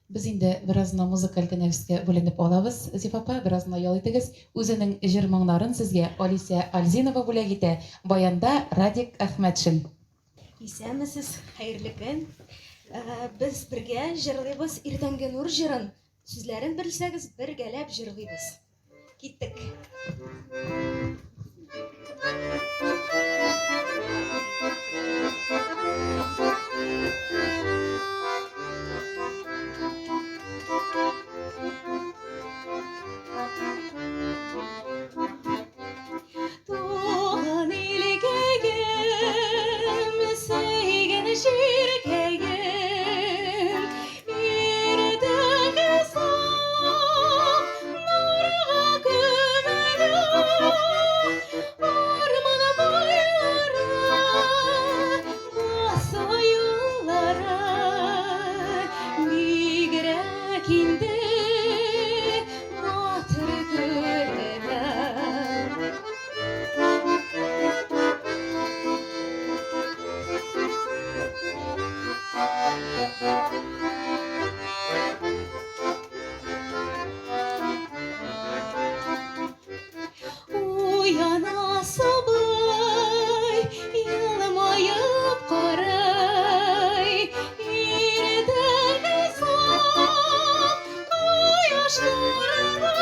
Без инде бераз гына музыкаль тәнәфескә бүленеп алабыз, Зифа апа, бераз гына ял итегез. Үзенең җыр-моңнарын сезгә Алисә Альзинова бүләк итә, баянда Радик Әхмәтшин. Исәнмесез, хәерле көн. Без бергә җырлыйбыз Иртәнге нур җырын. Сүзләрен белсәгез, бергәләп җырлыйбыз. Киттек. Туган илкәем, сөйгән җиркәем, иртәге саф нурга күмелә, урман буйлары, басу юллары, бигрәк инде матур күренә. Уяна сабый, елмаеп карый, иртәге саф кояш нурына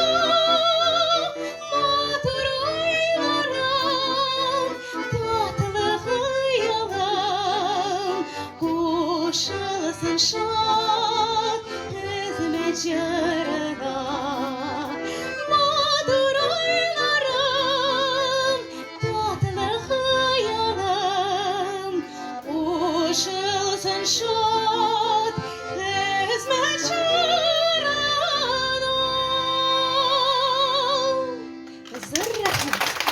матур уйларым, татлы хыялым кушылсын шат хезмәт җырына. Матур уйларым, татлы хыялым кушылсын шат хезмәт җырына. Зур рәхмәт.